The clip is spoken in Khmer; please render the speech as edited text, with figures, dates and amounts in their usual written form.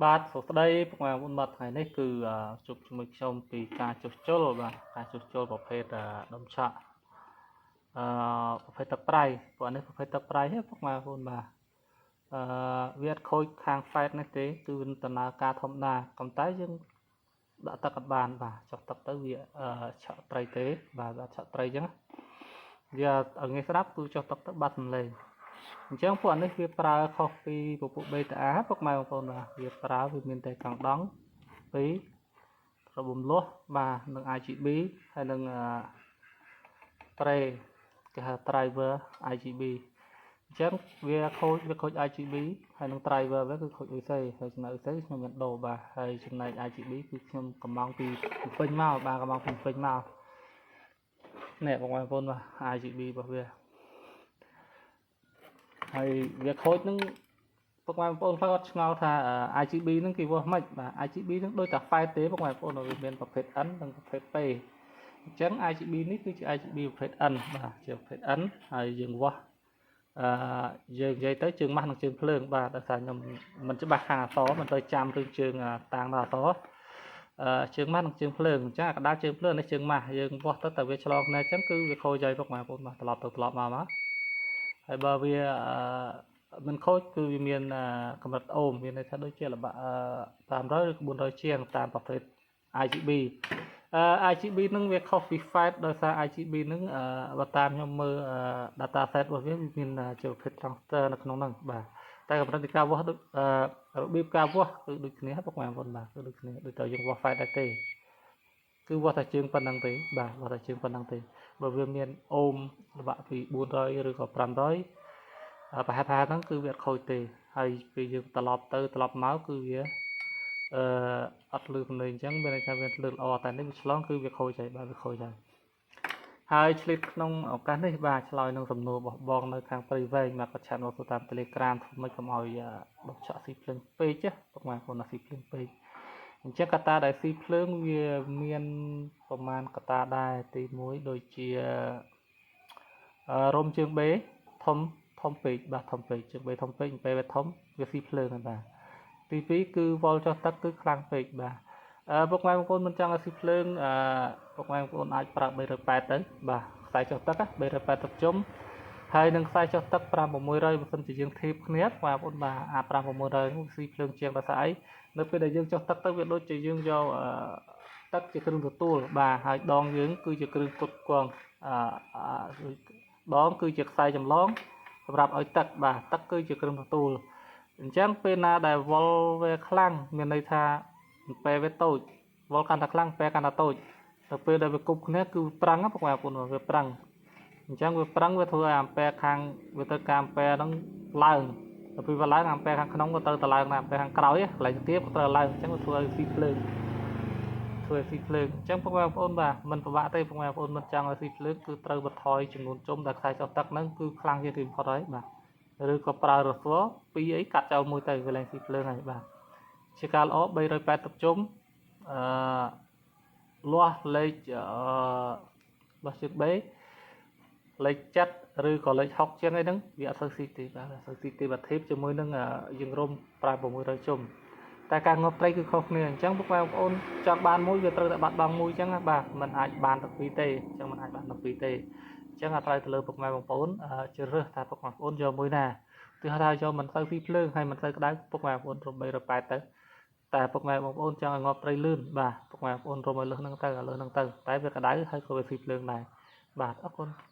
បាទសួស្តីពុកម៉ែបងប្អូនបាទថ្ងៃនេះគឺជួបជាមួយខ្ញុំពីការជួសជុលបាទការជួសជុលប្រភេទដុំឆក់ប្រភេទទឹកប្រៃព្រោះនេះប្រភេទទឹកប្រៃហ៎ពុកម៉ែបងប្អូនបាទវាអត់ខូចខាងហ្វែតនេះទេគឺវាដំណើរការធម្មតាប៉ុន្តែយើងដាក់ទឹកអត់បានបាទចុះទឹកទៅវាឆក់ត្រីទេបាទអត់ឆក់ត្រីអញ្ចឹងវាឲ្យងាយស្ដាប់គឺចុះទឹកទៅបាត់សំឡេងអញ្ចឹងពួកអានេះវាប្រើខុសពីពពួក BTA ពុកម៉ែបងប្អូនបាទវាប្រើវាមានតែកង់ដង់2របំលាស់បាទនិង IGB ហើយនិងត្រេគេហៅ driver IGB អញ្ចឹងវាខូចវាខូច IGB ហើយនឹង driver វាគឺខូច UC ហើយចំណែក UC ខ្ញុំមានដូរបាទហើយចំណែក IGB គឺខ្ញុំកំងពីពេញមកបាទកំងពីពេញមកនេះបងប្អូនបាទ IGB របស់វាហើយវាខូចនឹងពុកម៉ែបងប្អូនខ្លះគាត់ឆ្ងល់ថា IGB ហ្នឹងគេវាស់ម៉េចបាទ IGB ហ្នឹងដូចតែ FET ទេពុកម៉ែបងប្អូនវាមានប្រភេទ N និងប្រភេទ P អញ្ចឹង IGB នេះគឺជា IGB ប្រភេទ N បាទជាប្រភេទ N ហើយយើងវាស់អឺយើងនិយាយទៅជើងម៉ាស់និងជើងភ្លើងបាទដោយសារខ្ញុំមិនច្បាស់ខាងអក្សរមិនទៅចាំរឿងជើងតាំងដល់អក្សរអឺជើងម៉ាស់និងជើងភ្លើងអញ្ចឹងអាកដាលជើងភ្លើងនេះជើងម៉ាស់យើងវាស់ទៅតែវាឆ្លងគ្នាអញ្ចឹងគឺវាខូចហើយពុកម៉ែបងប្អូនបាទត្រឡប់ទៅត្រឡប់មកមកហើយបើវាអឺមិនខូចគឺវាមានកម្រិតអូមមានន័យថាដូចជាល្បាក់500ឬ400ជាងតាមប្រភេទ IGB អឺ IGB នឹងវាខុសពី FET ដោយសារ IGB នឹងបើតាមខ្ញុំមើល data set របស់វាវាមានជាប្រភេទ transistor នៅក្នុងហ្នឹងបាទតែកម្រិតនៃការវាស់ដូចរបៀបការវាស់គឺដូចគ្នាពុកម៉ែបងប្អូនបាទគឺដូចគ្នាដូចតែយើងវាស់ FET ដែរទេគឺវាស់តែជើងប៉ុណ្ណឹងទេបាទវាស់តែជើងប៉ុណ្ណឹងទេបើវាមានអូមល្បាក់ពី400ឬក៏500ប្រហែលប្រហែលហ្នឹងគឺវាអត់ខូចទេហើយពេលយើងត្រឡប់ទៅត្រឡប់មកគឺវាអឺអត់លឺសំឡេងអញ្ចឹងមានន័យថាវាលឺល្អតែនេះវាឆ្លងគឺវាខូចហើយបាទវាខូចហើយហើយឆ្លៀតក្នុងឱកាសនេះបាទឆ្លើយនឹងសំណួររបស់បងនៅខាងព្រៃវែងបាទគាត់ chat មកតាម Telegram ធ្វើម៉េចកុំឲ្យដុសឆក់ស៊ីភ្លើងពេកពុកម៉ែបងប្អូនស៊ីភ្លើងពេកអញ្ចឹងកត្តាដែលស៊ីភ្លើងវាមានប្រមាណកត្តាដែរទី1ដូចជារោមជើង B ធំធំពេកបាទធំពេកជើង B ធំពេកពេលវាធំវាស៊ីភ្លើងហើយបាទទី2គឺវ៉ុលចុះទឹកគឺខ្លាំងពេកបាទអឺពុកម៉ែបងប្អូនមិនចង់ឲ្យស៊ីភ្លើងអឺពុកម៉ែបងប្អូនអាចប្រើ380ទៅបាទខ្សែចុះទឹក380ជុំហើយនឹងខ្សែចុះទឹក5600បើសិនជាយើងធៀបគ្នាបងប្អូនបាទអា5600នោះស៊ីភ្លើងជាងដោយសារអីនៅពេលដែលយើងចុះទឹកទៅវាដូចជាយើងយកទឹកជាគ្រឿងទទួលបាទហើយដងយើងគឺជាគ្រឿងផ្គត់ផ្គង់អឺដងគឺជាខ្សែចម្លងសម្រាប់ឲ្យទឹកបាទទឹកគឺជាគ្រឿងទទួលអញ្ចឹងពេលណាដែលវ៉ុលវាខ្លាំងមានន័យថាពេលវាតូចវ៉ុលកាន់តែខ្លាំងពេលកាន់តែតូចទៅពេលដែលវាគប់គ្នាគឺប្រឹងពុកម៉ែបងប្អូនវាប្រឹងអញ្ចឹងវាប្រឹងវាធ្វើឲ្យអាំពែខាងវាទៅការអាំពែហ្នឹងឡើងដល់ពេលវាឡើងអាំពែខាងក្នុងក៏ត្រូវទៅឡើងដែរអាំពែខាងក្រោយកន្លែងទៀបក៏ត្រូវឡើងអញ្ចឹងវាធ្វើឲ្យស៊ីភ្លើងធ្វើឲ្យស៊ីភ្លើងអញ្ចឹងពុកម៉ែបងប្អូនបាទមិនពិបាកទេពុកម៉ែបងប្អូនមិនចង់ឲ្យស៊ីភ្លើងគឺត្រូវបន្ថយចំនួនជុំដែលខ្សែចុះទឹកហ្នឹងគឺខ្លាំងជាងទីបំផុតហើយបាទឬក៏ប្រើរស័ពីរអីកាត់ចោលមួយទៅវាឡើងស៊ីភ្លើងហើយបាទជាការល្អ380ជុំអឺលាស់លេខអឺលាស់ជើង B លេខ7ឬក៏លេខ6ជាងអីហ្នឹងវាអត់សូវស៊ីទេបាទអត់សូវស៊ីទេបើធៀបជាមួយនឹងយើងរុំប្រើ600ជុំតែការងាប់ត្រីគឺខុសគ្នាអញ្ចឹងពុកម៉ែបងប្អូនចង់បានមួយវាត្រូវតែបាត់បង់មួយអញ្ចឹងបាទมันអាចបានទាំងពីរទេអញ្ចឹងมันអាចបានទាំងពីរទេអញ្ចឹងអាស្រ័យទៅលើពុកម៉ែបងប្អូនជ្រើសរើសថាពុកម៉ែបងប្អូនយកមួយណាទោះថាយកមិនសូវស៊ីភ្លើងហើយមិនសូវក្តៅពុកម៉ែបងប្អូនរុំ380ទៅតែពុកម៉ែបងប្អូនចង់ឲ្យងាប់ត្រីលឿនបាទពុកម៉ែបងប្អូនរុំឲ្យលើសហ្នឹងទៅឲ្យលើសហ្នឹងទៅតែវាក្តៅហើយក៏វាស៊ីភ្លើងដែរបាទអរគុណ។